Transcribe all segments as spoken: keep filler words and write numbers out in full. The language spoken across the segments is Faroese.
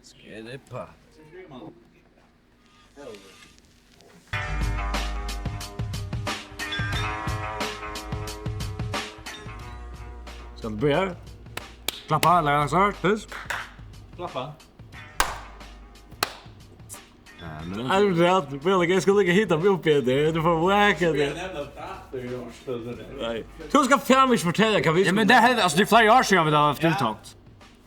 Skeripá. Skal du byrja? Klappa, ella hvat? Fyrst? Klappa. Ja, men... Ærligt, vel, eg skal ikki hitta meg upp í tað. Du fært whack at tað. Nei. Tú skalt faen ikki fortelja hvat vit... Ja, men tað er, altso, tað er fleiri ár síðan vit hava haft ilt tonkt.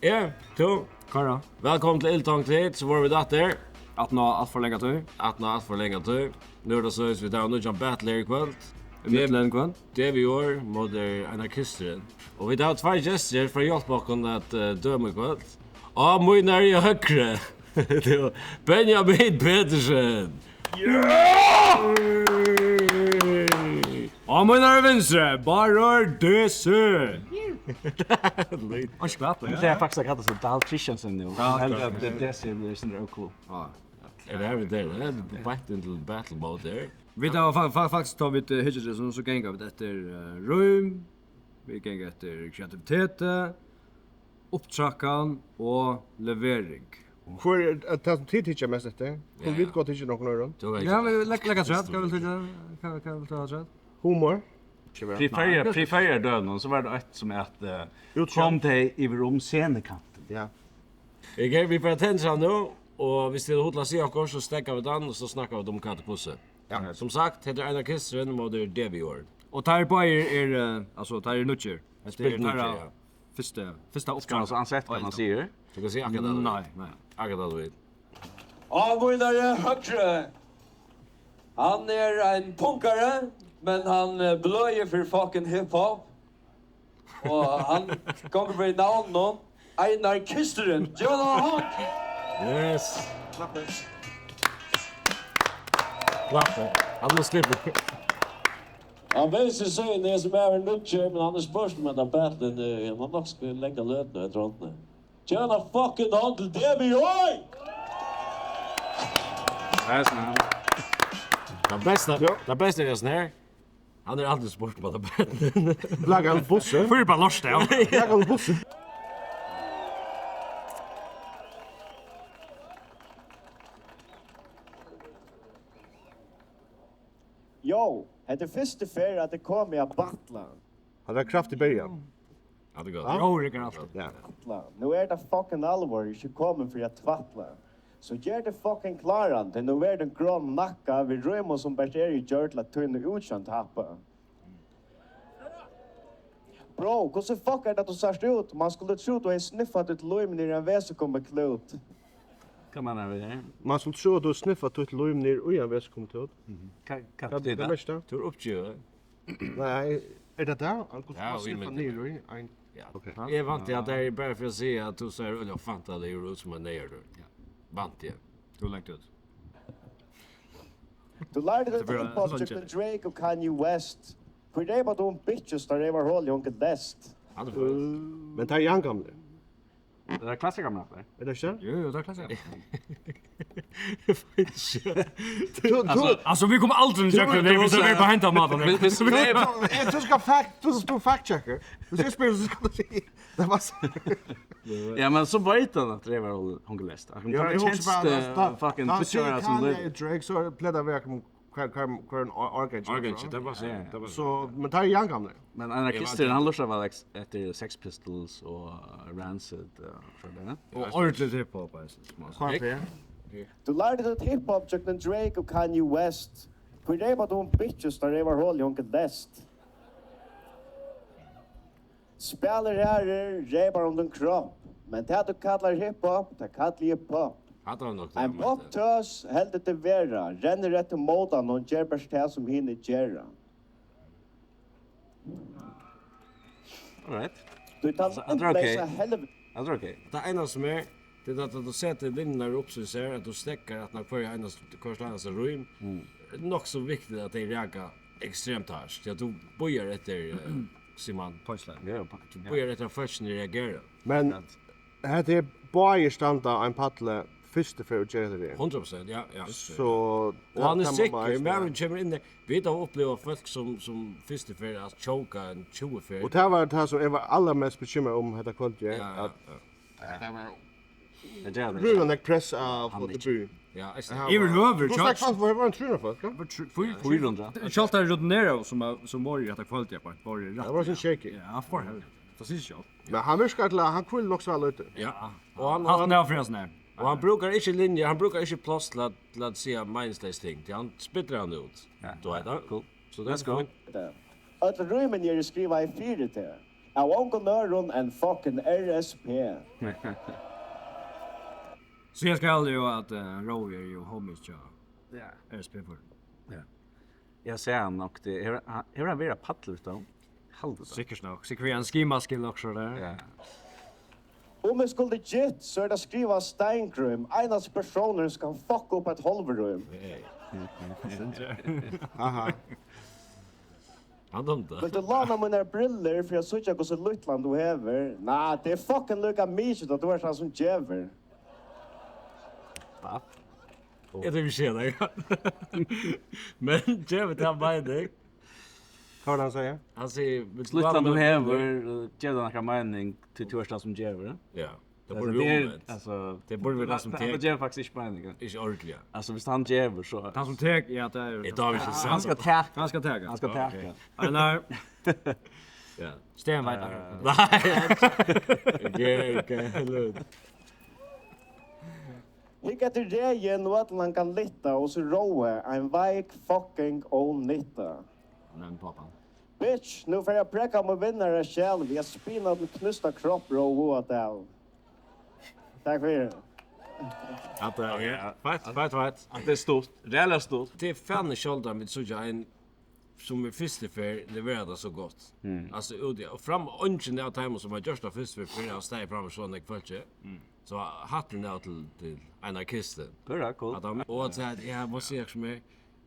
Ja, tú. Kára. Vælkomin til Ilt Tonkt Hit, so vóru vit aftur. Aftaná alt for langa tíð. Aftaná alt for langa tíð. Nú er tað so, vit hava nýggjan battle her í kvøld. Í Midtlandinum í kvøld. David Orr móti Einari Kristurin. Og vit hava tveir gestir her fyri at hjálpa okkum at, eh, døma í kvøld. Á mínari høgru, tað er Benjamin Petersen. Ja! Á mínari vinstru, Bárður D C. Oj, skvatt, ja. Tað er faktiskt at kalla seg Dahl Christiansen nú. Ja, heldur at tað er D C blir sånn øko. Ja. Er tað her, vit eru? Tað er beint inn til battle mode her. Vit hava fa-, fa-, faktiskt, tá vit, eh, hyggja eftir, so, so ganga vit eftir, eh, rím, vit ganga eftir kreativiteti, upptreðan og levering. Hvør er, er tað, sum tit hyggja mest eftir? Kunnu vit gott hyggja eftir nøkrum øðrum? Ja, vit legg-, legg afturat. Hvat vilt tú, hvat, hvat vilt tú ha afturat? Humor. Nei. Fyri fyrra, fyri fyrra døgum, so var tað eitt sum at, eh, útsjónd. Kom tey yvir um scenukantin. Ja. Ok, vit fara at tendra nú, og viss tit hava hug til at siga okkurt, so steðga vit hann, og so snakka vit um hvat og hvussu. Ja. Sum sagt, hetta er Einar Kristurin móti David Orr. Og teir báðir eru, eh, altso, teir eru nýggir. Hetta er spildurnýggir, teirra fyrsta, fyrsta upptreðan. Skal man so ansett hvat man sigur? Tú kanst siga akkurát tað tú vilt. Nei, nei. Akkurát tað tú vilt. Á mínari høgru, hann er ein punkari, men hann, eh, bløðir fyri fucking hiphop. Og hann gongur við navninum Einar Kristurin. Gev honum eina hond. Yes. Klapp. Klapp. Hann má sleppa. Hann veist seg, sum er nýggjur, men hann er spurt um at hann battlar, eh, hann er nokk so langa løtu, eg trúgvi. Gev eina fucking hond til David Orr! Nice, man. Tað besta, tað besta er sånn her. Hann er altíð spurt um at tað besta. Blaka hann bussi. Fyri bara lort, ja. Blaka hann bussi. Yo, hetta er fyrstu ferð, at eg komi at battla. Hann er kraftig byrjan. Ja, tað er gott. Ja. Jú, tað er alt. Ja. Tvætla. Nú er tað fucking alvor, ikki komin fyri at tvætla. So ger teg fucking kláran, tí nú verður tú grá nakka við rímum sum bert eru gjørd til at tína útsjónd happa. Bro, hvussu fuck er tað, tú sært út? Man skuldi trúð, tú hevði sniffað títt lím niður í ein vesikummuklút. Hvat meinar tú við tað? Man skuldi trúð, at tú hevði sniffað títt lím niður í ein vesikummuklút. Mhm. Hvat, hvat betýr tað? Hvat merkir tað? Tú ert uppgiven. Nei, er tað tað? Hann kundi bara sniffað niður í ein. Ja. Ok. Eg vænti, at tað er bara fyri at siga, at tú sær øgiliga fantaligur út sum ein neyðardýr. Ja. Vænti eg. Tú langt út. Tú lærdi teg hiphop gjøgnum Drake og Kanye West. Hví reypar tú um bitches, tá reyvarholið hongur leyst? Hann er fødd. Men tað er javngamlir. Er tað klassikar, man? Er tað ikki? Jú, jú, tað er klassikar. Tú, tú, altso, altso, vit koma aldri til Jack Lemmon, vit eru bara hentan matan. Vit, vit, vit, tú, tú skal fact, tú, tú fact checker. Tú skal spyrja, so skal tú siga. Tað var so. Ja, men so veit hann at tað var hongur leyst. Hann kann bara chance the fucking picture as a little. Drake, so play that back. Hvar, hvar, hvar er ein or-, organ? Organ, tað passar. Ja, ja. Tað passar. So, men tað er javngamlir. Men Einar Kristurin, hann lurtar væl eks-, eftir Sex Pistols og Rancid og so tað. Og ordiligt hiphop, altso, smá. Hvar er tað? Tú lærdi teg hiphop gjøgnum Drake og Kanye West. Hví reypar tú um bitches, tá reyvarholið hongur leyst? Spælir harður, reypar um tín kropp, men tað tú kallar hiphop, tað kalli eg pop. Hatta var nokk tað. Ein popptøs heldur teg vera, rennur eftir mótanum, ger bert tað, sum hini gera. All right. Tú ert tann endleysa helv-. Hatta er ok. Tað einasta sum er, tað er at tú setir linjurnar upp, so eg sær at tú steðgar aftan á hvørja einasta, hvørt einasta rím. Mm. Nokk so viktigt at tey raka ekstremt hart, tí at tú bíðar eftir, eh, sum man, punchline. Ja, ja, punch-, tú bíðar eftir at fólkini reagera. Men hetta er, báðir standa á ein palli fyrstu ferð og ger hetta við. Hundrað prosent, ja, ja. So og hann er tað, tað má man sikkur, eisini maðurin kemur inn í, vit hava upplivað fólk sum, sum fyrstu ferð at choka ein tjúgu ferð. Og tað var tað sum eg var allarmest bekymrað um hetta kvøldið, ja, ja, at ja. Tað var ríðandi nógv press á fólk í býnum. Ja, eisini. Yvirhøvur, tú snakkaði fast, var ein trýnur fólk, ja? Var trý-, fýra, fýra hundrað. Sjálvt tað rutinerað sum, sum vóru í hetta kvøldið, ja, vóru rætt. Tað var so shaky. Ja, for helviti. Tað sigur seg sjálvt. Men hann virkar til at, hann hvílir nokk so væl úti. Ja. Og hann, og hann, og hann brúkar ikki linjur, hann brúkar ikki pláss til at, til at siga meiningsleys ting. Tí hann spyttar hann út. Ja. Tú veit tað. Cool. So that's fine. Øll rímini eru skrivaði fyri teg. Av ongum øðrum enn fucking R S P. So eg skal jo at, eh, Rói er jo homies hjá R S P for. Ja. Eg sá hann nokk, tað hevur, hevur hann verið á palli, veitst tú? Haldi tað. Sikkurt nokk. Sikkurt við ein skimaskil nokk so har. Ja. Um eg skuldi gitt, so er tað skrivað Steingrím, einasti persónurin sum kann fucka upp eitt hálvrím. Hey. Aha. Hann dámdi. Vilt tú lána mínar brillur fyri at síggja, hvussu lítlan tú hevur? Nei, tað er fucking líka mikið, at tú ert hann sum gevur. Hvat? Eg trúgvi ikki, at tað er. Men gevur tað meining? Hvat var tað hann segði? Hann sigur, vilt tú lítlan tú hevur, gevur tað nakra meining, tí tú ert hann sum gevur? Ja. Tað burdi verið omvent. Altso, tað burdi verið hann sum tekur. Tað gevur faktiskt ikki meining. Ikki ordiliga. Altso, viss hann gevur, so. Hann sum tekur, ja, tað er. Eg dámar ikki. Hann skal taka. Hann skal taka. Hann skal taka. Ok. Nei, nei. Ja. Stein veit hann. Nei. Ok, ok, lut. Hygg eftir regin og øllum hann kann lyfta, og so Rói, ein veik fucking ónytta. Nevn pápan. Bitch, nú fer eg at preka mín vinnaraskjal við at spina til knústa kropp, Rói Vágadal. Takk fyri. Hatta er feitt, feitt, feitt. Hatta er stutt. Reelt stutt. Tað er fani sjáldan vit síggja ein sum er fyrstu ferð leverar tað so gott. Mm. Altso, úti, og fram, eingin av teimum sum hava gjørt tað fyrstu ferð, fyrr hava staðið fram við so nógv fólki. Mm. So hatturin av til, til Einar Kistin. Púra cool. At hann, og at, ja, eg má siga sum er,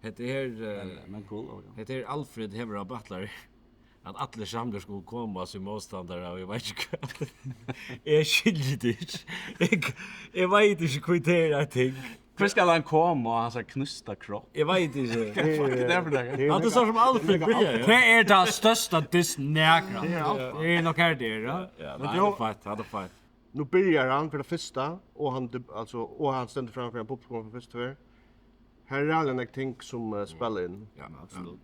hetta her, eh, men, men cool, ok. Hetta her Alfred hevur á Butler, at allir samdir skulu koma sum mótstandarar, og eg veit ikki hvat. Eg skilji tað ikki. Eg, eg veit ikki, hví tað er eitt ting. Hví skal hann koma á hansara knústa kropp? Eg veit ikki. Hvat er tað fyri nakað? Hann er so sum Alfred byrjar, ja. Tað er tað størsta diss nakran. Ja. Tað er nokk har tað er, ja. Ja, men nei, tað er feitt, tað er feitt. Nú byrjar hann fyri tað fyrsta, og hann, altso, og hann stendur framman fyri ein publikum fyri fyrstu ferð. Her er ræðuliga nógv ting sum, eh, spæla inn. Ja, absolutt.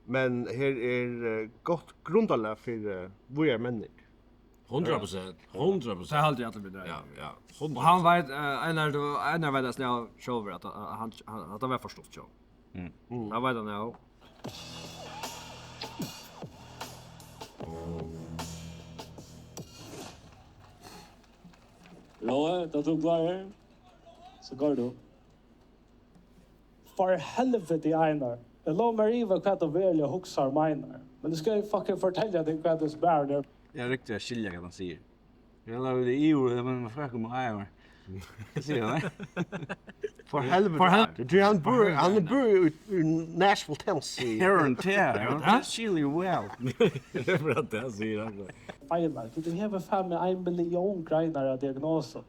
Men her er, eh, gott grundarlag fyri, eh, víðari menning. Hundrað prosent. Hundrað prosent. Tað haldi eg allir vita. Ja, ja. Hundrað prosent. Og hann veit, eh, Einar, tú, Einar veit eisini av sjálvur, at, at hann, hann, at tað var for stutt, sjálv. Mm. Mm. Tað veit hann, ja. Rói, tá tú klárur, so goyr tú. For helviti, Einar. Eg lái mær iva hvat tú veruliga hugsar og meinar. Men eg skal fucking fortelja teg hvat hesin maðurin er. Eg ringdi at skilja hvat hann sigur. Eg lái mær iva, men fuck him, Einar. Hvat sigur hann? For helviti. For helviti. Tí hann býr, hann býr í, í Nashville, Tennessee. Her er hann til. Hann er til. Skilur jú væl. Tað er bara tað hann sigur, akkurát. Feilar. Tú hevur faen meg ein millión greinar av diagnosum.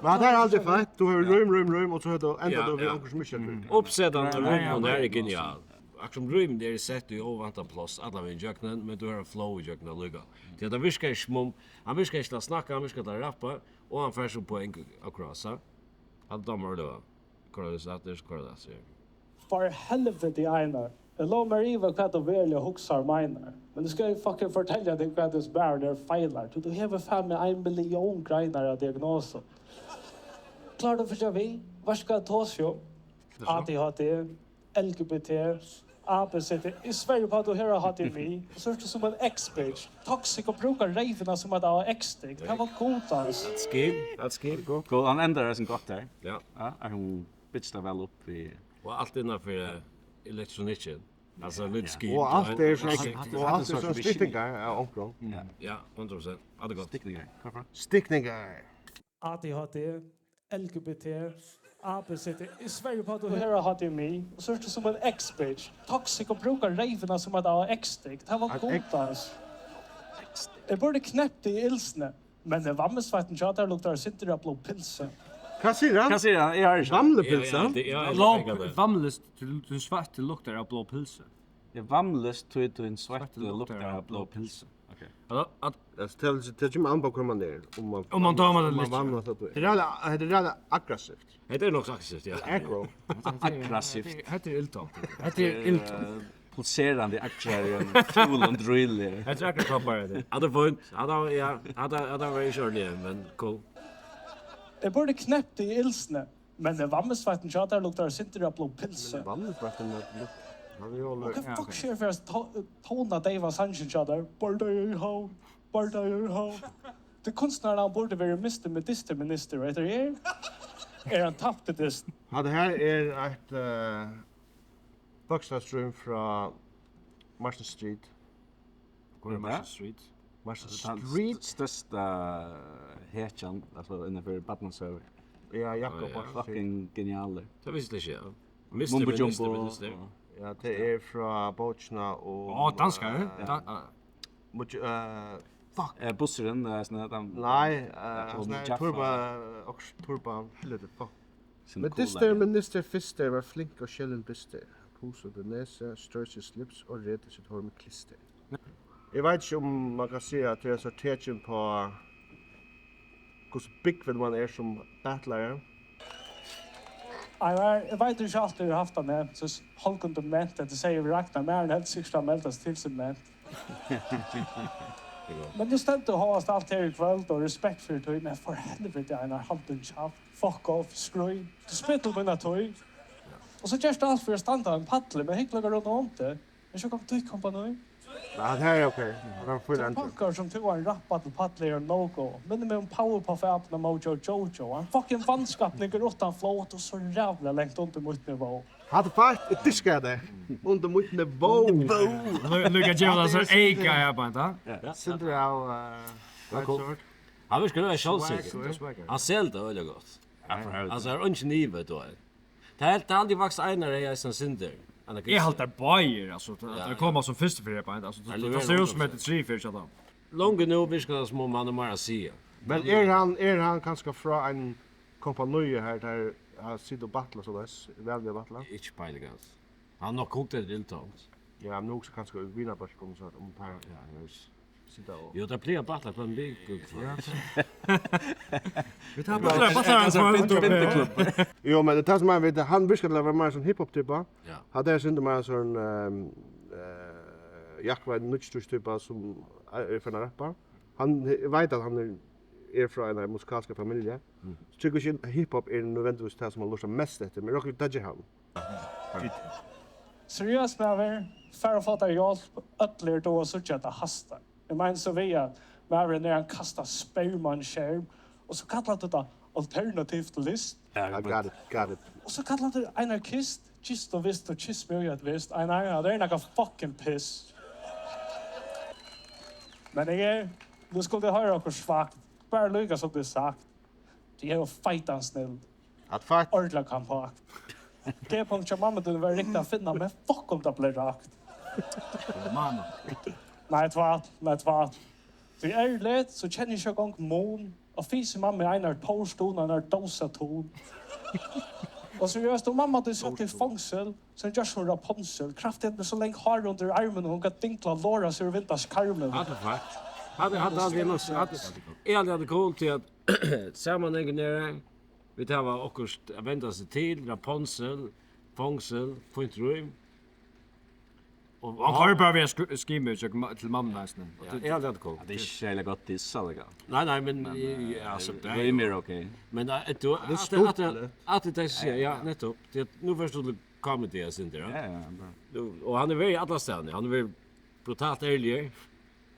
Men hatta er aldri feitt. Tú hevur rím, rím, rím, og so hevur tú enda við okkurt sum ikki er tað. Uppsetan av rímum her er genial. Akkurát sum rímini eru sett í óvæntað pláss allan vegin ígjøgnum, men tú hevur flow ígjøgnum allíkavæl. Tí at hann virkar ikki sum um, hann virkar ikki til at snakka, hann virkar til at rappa, og hann fær so poeng across, ha? Hann dámar at løða. Koyr tað aftur, koyr tað aftur. For helviti, Einar. Eg lái mær iva hvat tú veruliga hugsar og meinar. Men eg skal fucking fortelja teg hvat hesin maðurin er feilar. Tú, tú hevur faen meg ein millión greinar av diagnosum. Klárar tú at fylgja við? Veitst tú hvat eg tosi um? A D H D, L G B T, A B C D. Eg sverji upp á at tú hevur H D M I. Og so ert tú sum ein X-bitch. Toxic og brúkar reyvina sum at hava X-dick. Tað var gudans. That's game. That's game. Cool, hann endar sum gott har. Ja. Ja, er hon bitch tað væl upp við. Og alt innanfyri, eh, elektronikkin. Altso, lítið skip. Og alt er so, og alt er so styttingar av onkrum. Ja. Ja, hundrað prosent. Alt er gott. Styttingar. Hvarfrá? Styttingar. A D H D, L G B T, A B C D. Eg sverji upp á at tú hevur H D M I, og so ert tú sum ein X-bitch. Toxic og brúkar reyvina sum at hava X-dick. Tað var gudans. Eg burdi knept teg í ilsni. Men, eh, vammissveittin hjá tær luktar eitt sindur av blóðpylsu. Hvat sigur hann? Hvat sigur hann? Eg hoyri ikki. Vamlupylsa? Ja, ja, det, ja, eg Blå, vamlist, tín sveitti luktar av blá pylsu. Eg vamlist, tí tín sveitti luktar av blá pylsu. Ok. At, at, Altso, tað vil, tað kemur an á, hvør mann er. Um mann, Um mann dámar tað um mann litt. Vamlar, so tú Tað er ræðuliga, hetta er ræðuliga aggressivt. Hetta er nokk so aggressivt, ja. Aggro. Aggressivt. Hetta er, hetta er illtómt. Hetta er illtómt. Eh, pulserandi aggrar í einum fúlum drýli. Hetta er akkurát toppar, hetta. Ja, tað er fínt. Ja, tað, ja, ja, tað, ja, tað var ikki ordiliga, men cool. Eg burdi knept teg í ilsni, men vamlisveitin hjá tær luktar eitt sindur av blóðpylsu. Vamlisveitin er lut-, hann er jo Og hvat Ja, fuck ok. skjer fyri at tó-, tóna deyva sangin hjá tær? Bardagi í Havn, bardagi í Havn. Tí kunstnarin hann burdi verið mister medister minister, og hetta her er ein tapti dyst. Hatta her er eitt, eh, bókstavsrím frá Martin Street. Hvør er Martin Street? Martin Street? Tann st-, størsta hetjan, altso, innanfyri barnasøgu. Ja, Jakob Á, ja. Martin Street. Fucking genialur. Tað visti eg ikki, ja. Mister Mumbo Jumbo Minister, Minister. Og Ja, tað er frá bókina og Á, danskari? eh, Dan-, ah. Mumbo Ju-, eh, fuck. Eh, bussurin, eh, sånn at hann Nei, eh, og sånn Jaffa. Turba, eh, og Turba, helvete, fuck. Sum Medister, cola, ja. Minister, fister, var flink og sjelden bister. Pusu til nese, strøs í slips og reti sitt hár med klister. Eg veit ikki um man kann siga at tað er so tekin på hvussu búgvin man er sum battleri. Einar, eg veit ikki alt eg havi havt tað ment, so hálvgum dement, at eg segði við Ragnar, maðurin helt sikkurt at meldast til sín ment. Men nú stendur hóast alt her í kvøld, og respekt fyri tí, men for helviti, Einar, halt tín kjaft. Fuck off, skríð. Tú spillir mína tíð. Og so gerst tú alt fyri at standa á ein palli, men hygg líka rundan um teg. Men so kom tú, kompani. Nei, hann her er ok. Hann er full Tað er enda. Pakkar sum tú har rappa til palli er no-go. Minnir meg um Powerpuff-apuna Mojo Jojo. Ein fucking vanskapningur uttan flót og so rævliga langt undir mítt nivå. Hatta er feitt, eg diska teg. Undir mítt nivå. Nú, nú kann geva tað so eika her, bara, ha? Ja. Sindur av, eh, Ja, cool. Red Sword. Hann virkar øgiliga sjálvsikkur. Swag, swag. Hann selur tað øgiliga gott. Ja, for helviti. Altso, har er eingin ivi, tú veit. Tað helt, tað haldi eg faktiskt Einar hevði eisini sindur. Eg haldi tær báðir, altso, tað, Ja, tað ja. koma sum fyrstu fyri, bara, altso, Hann tað, leverar tað sær út sum hundrað prosent. Hetta er trý fyri, sjá. Longu nú virkar tað sum um hann er meira at siga. Men er hann, er hann kanska frá ein kompani her, har hann situr og battlar soleiðis, vanliga battlar? Ikki peiling, altso. Hann nokk hugt eftir illtómt. Ja, men nú hugsa kanska í vinabólkum, so um par Ja, eg veit ikki. sita og Jú, tað plagar at battla hvønn viku. Ja. Vit hava bara bara bara ein smá Bindeklubb. Jo, men tað sum hann veit, hann virkar til at vera meira sånn hiphop-typa. Ja. Hann er sindur meira sånn, ehm, eh, Jakob er nýggj typa sum er, er fann at rappa. Hann, eg veit at hann er, er frá ein musikalsk familja. Mm. So tykur ikki hiphop er nødvendigvis tað sum hann lurtar mest eftir, men rock, tað ger hann. Seriøst, maður, far og fá tær hjálp, øll eru døgað at síggja, at tað hastar. Eg meini so við, at maðurin er, hann kastar sperma á ein skerm, og so kallar tú tað alternativt list. Ja, I got it, got it. Og so kallar tú anarkist, gist og vist og kyss meg í eitt vist, Einar, ja, tað er nakað fucking piss. Men eg er, nú skuldi eg hoyra okkurt svakt, bara líka sum tað er sagt. Tey hava feitan snill. At feitt. Ordiliga kompakt. G-punkt hjá mammu tíni var ringt at finna, men fuck um tað bleiv rakt. Mamma. Nei, tvætl, nei, tvætl. Tí ærligt, so kenni eg ikki eingong mun á fisi mammu Einar Tórs Tun og Einar Dósa Tun. Og seriøst, um mamma tín sat í fongsul, sum gjørt sum Rapunzel, kraftigt við so lang hár undir armin, hon gat dingla og lora seg úr vindars karmin. Hatta er feitt. Hatta, hatta, hatta er nokk, hatta, eg haldi, hatta er cool, tí at samanhangin er, vit hava okkurt at venda seg til, Rapunzel, fongsul, fínt rím. Og hann koyrir bara við at skr-, skima út til mammuna eisini. Ja, eg haldi, hatta er cool. Ja, tað er ikki serliga gott diss, allíkavæl. Nei, nei, men, men, eh, ja, altso, tað er meira ok. Men, eh, tú, at, at, at, at, at, at, ja, nettupp. Tí at nú fert tú til comedy, eg sindur, ja. Ja, ja, ja. Nú, og hann er verið allastaðni, hann er verið brutalt ærligur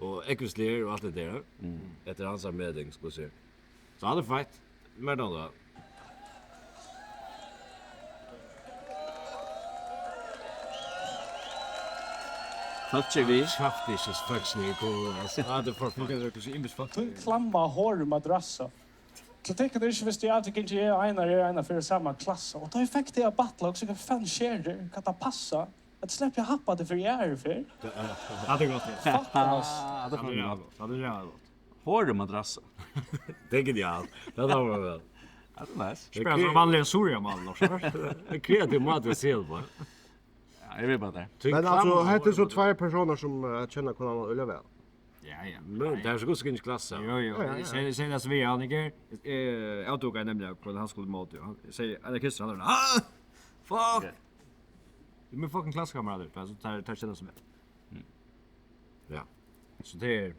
og ógvusligur og alt tað har. Mm. Eftir hansara meting, skal eg siga. So hann er feitt. Meir enn tað. Fólk er við. Kjaft ikki, fólk sum er góð, altso. Ja, tað er for fólk. Tú klamma hora madrassa. Kritikkurin er ikki, visti eg, at eg ikki er Einar, er Einar fyri sama klassa. Og tá eg fekk teg at battla, og so, hvat faen skjer her? Kann tað passa? At sleppa at happa teg fyri aðru ferð? Ja, tað er gott. Fuck, ass. Ja, tað er gott. Ja, tað er gott. Hora madrassa. Tað er genialt. Ja, tað var væl. That's nice. Spæla so vanliga Suria-mál, so. Ein kreativ máti at siga tað uppá. Ja, eg veit bara tað. Men altso, hetta eru so tveir persónar sum, eh, kenna hvønn annan øgiliga væl. Ja, ja. Men tað er so gott sum ikki klass, ja. Jo, jo. Ja, ja, ja. Eg sigi, eg sigi tað sum við hann, ikki? Eg avtók nemliga, hvønn hann skuldi móti. Hann, eg sigi, Einar Kristian, hann er, "Ah! Fuck!" Ok. Tað er mín fucking klassekameratur, tað er so, tað er, tað er kenna sum er. Mm. Ja. So tað er,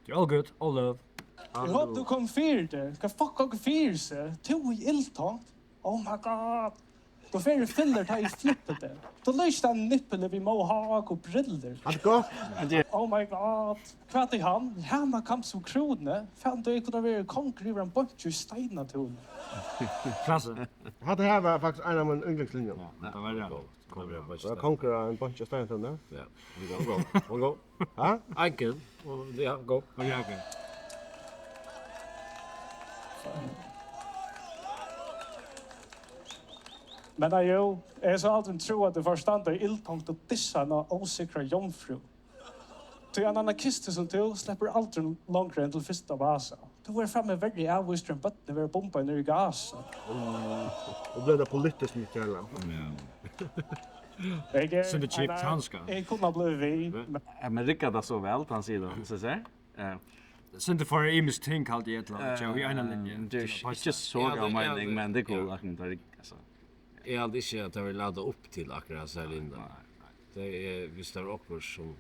tað er all good, all love. Eg hopi, tú kom fyri teg. Hvat fuck kom fyri seg? Tú í illtonkt? Oh my god. Tú fer í filler, tá eg flippi teg. Tú lýsti ein nippil við mohawk og brillur. Hatta er gott. Oh my god. Hvat er hann? Hana kom sum krúnu. Fan, tú kunne verið kongur yvir ein bonki í Steinatún. Klasse. Hatta her var faktiskt ein av mínum yndlingslinjum. Ja, tað var rætt. Kom, ja, bara. Var kongur á ein bonki í Steinatún, ja? Ja. Hon go, hon go. Ha? Anken. Og, ja, go. Ok, ok. Men nei, jú, eg hevði so aldrin trúð, at eg fór at standa í illtonkt og dissa eina ósikra jomfrú. Tí ein anarkistur sum tú sleppur aldrin longri enn til fyrsta vasa. Tú verður frammi verri avvístur enn børnini verða bumbað niður í Gaza. Og bleiv tað politiskt, Mikkela? Ja. Eg er, Sindur kjipt nei, nei, hanska. Eg kundi ha blivið við, men Ja, men riggar tað so væl, tá hann sigur tað, so sær? Ja. Sindur for ymisk ting, haldi eg, til at tjá í eina linju. Eh, tað er ikki, ikki so Ja, góð tað, ja, meining, tað, men tað er ja. Cool, at tað riggar, altso. Eg haldi ikki, at tað vil lata upp til akkurát hesa linjuna. Nei, nei. Tað er, viss tað er okkurt sum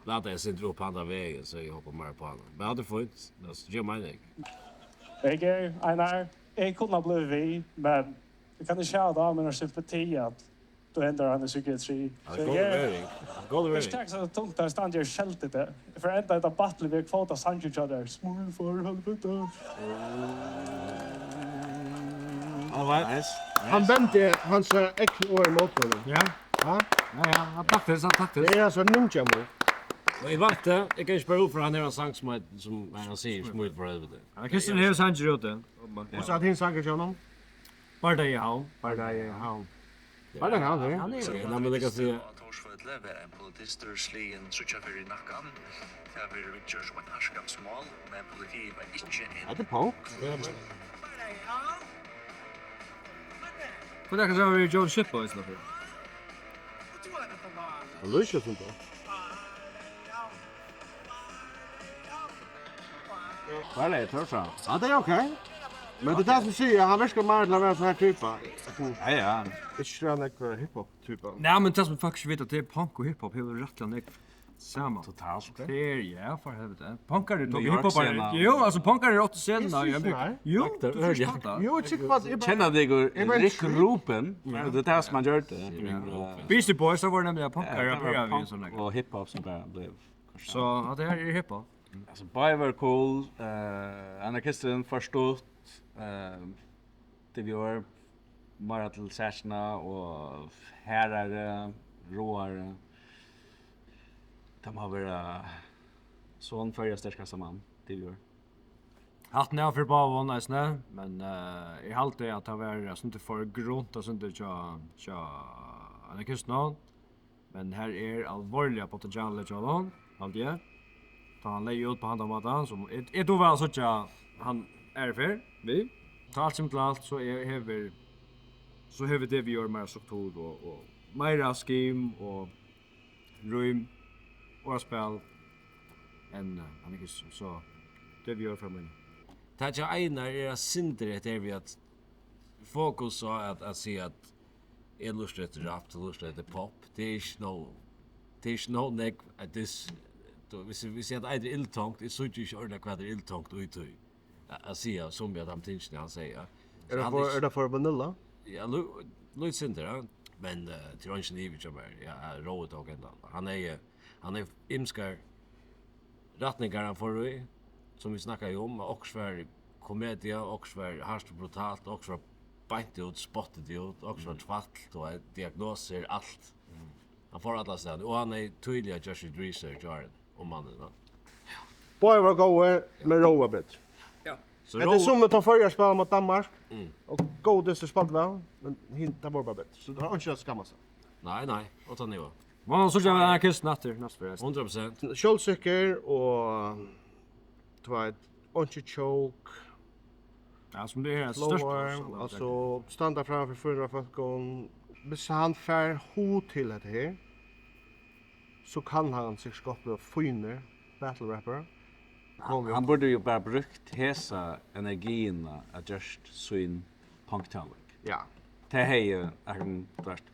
lata eitt sindur upp handan vegin, so eg hoppi meira upp á hana. Men hatta er fínt. Altso, tað gevur meining. Eg er, Einar, eg kundi ha blivið við, men eg kann ikki hava tað á mær sympati at tú endar hann í psykiatri. Ja, so góð eg er vering. Góð vering. Ikki tak so tungt, at eg standi og skelti teg. Eg fari at enda hetta battle við at kvota sangin hjá tær. Smíl for helvete. All right. Nice. Hann bendi hansara egnu orð ímóti honum. Ja. Ha? Ja, ja, hann takk fyri, hann takk fyri. Tað er altso ninja move. Og eg veit tað, eg kann ikki bara út frá hann hevur ein sang sum heit-, sum hann sigur, Smíl for helvete. Ja, Kristian hevur sangir úti. Hvussu er tín sangur hjá honum? Bardagi í Havn. Bardagi í Havn. Bardagi í Havn, ja. Hann er Eg lat meg líka siga. Á Tórsvølli var ein politistur sligin tríggjar ferðir í nakkan. Tað verður viðgjørt sum eitt harðskapsmál, men politiið var ikki inn. Hetta er punk. Hvat er tað, sum við John Shippo í staðin fyri? Tað lýsir sum tað. Hvar er Tórshavn? Ja, tað er ok. Men tað er tað sum sigur, hann virkar meira til at vera ein sånn her typa. Ja, ja. Ikki so ein, eh, hiphop-typa. Nei, men tað sum fólk ikki vita, tað er punk og hiphop hevur rættiliga nógv saman. Totalt. Tað er, ja, for helvete. Punkar eru New York hiphopar. Scena. Jú, altso, punkar eru ofta scena, Eg ja, synes men nei. Jú, Nakað tú øriliga. Skalt tað. Jú, ikki hvat, eg bara Kenna teg ykkur Eg bara Rick Rubin? Ja. Tað er tað sum hann gjørdi. Ja. Beastie Boys, tað var nemliga punkar Ja, at tað var byrja við punk sånn. Og hiphop sum bara bleiv. So, hatta her er hiphop. Altso, báðir vóru cool, eh, anarkisturin forstýrt, eh, Divjor, meira til sakina og harðari, ráari. Tað má vera son Føroya sterkasta mann, Divjor. Hatten av fyri báðum eisini, men, eh, eg haldi at tað var eitt sindur for grunt, eitt sindur hjá, hjá anarkistunum. Men her er alvorliga potentiale hjá honum, haldi eg. Tá hann legði út á handan mátan, sum eg, eg dugi væl at síggja hann aðru ferð við. Tá alt kemur til alt, so er, hevur, so hevur Divjor meira struktur og, og meira scheme og rím, orðaspæl enn, eh, anarkistin. So Divjor frá mær. Tað hjá Einar er eitt sindur hetta her við at fokus á at, at siga at eg lurti eftir rap, tú lurti eftir pop. Tað er ikki nóg, tað er ikki nóg nógv at this, tú, viss, viss eg eitur illtonkt, eg síggi ikki ordiliga hvat er illtonkt í tí. At, at siga sum við at hann tingini hann segði, ja. Er tað for, er tað for vanilla? Ja, lí-, lítið sindur, ja. Men, eh, tað er eingin ivi hjá mær. Ja, Rói tók endan. Hann hevði, hann hevði ymskar rætningar hann fór í, sum vit snakkaðu um, okkurt var komedia, okkurt var hart og brutalt, okkurt var beint út, spottið út, okkurt var tvætl, tú veit, diagnosir, alt. Mm. Hann fór allastaðni, og hann hevði týðiliga gjørt sítt research á henni, um mannin, ja. Báðir vóru góðir, men Rói var betri. Ja. So Hetta er Rói sum at tá Føroyar spæla móti Danmark, Mm. og góðu dystir spældu væl, men hin, tað vóru bara betri. So tað var einki at skammast av. Nei, nei, og tannig var. Má man síggja anarkistin aftur, næstu ferð. Hundrað prosent. Sjálvsikkur og, tú veit, einki choke. Ja, sum tað er, ein størsta Floor, altso standa framman fyri fýra hundrað fólkum. Viss hann fær hug til hetta her, so kann hann sikkurt gott blíva fínur battle rapper. Hann burdi jú bara brúkt hesa energiina at gjørt sín punktónleik. Ja. Tað hevði, ehm, vart,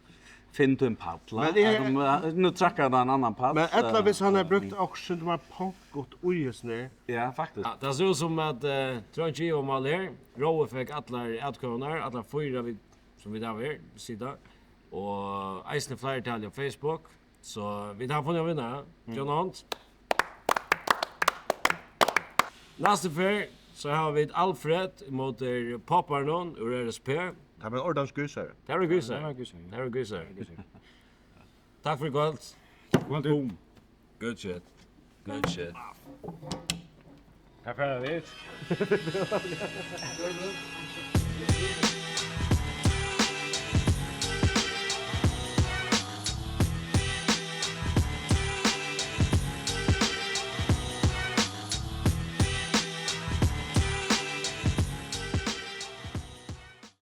finn tín pall, men eg, ehm, nú traðkar hann ein annan pall. Men ella viss hann hevði brúkt okkurt sindur meir punkut í hesum her. Ja, faktiskt. Ja, tað sær út sum at, eh, Tronki og Mál her, Rói fekk allar atkvøðurnar, allar fýra vit, sum vit hava her, sita. Og eisini fleirtalið á Facebook. So vit hava funnið ein vinnara. John Hunt. Næstu ferð, so hava vit Alfred ímóti Popparunum úr R S P. Tað verður ein ordans gýsari. Tað verður gýsari. Tað verður gýsari, ja. Tað verður gýsari. Takk fyri í kvøld. Kvøld. Boom. Good shit. Good shit. Her fara vit.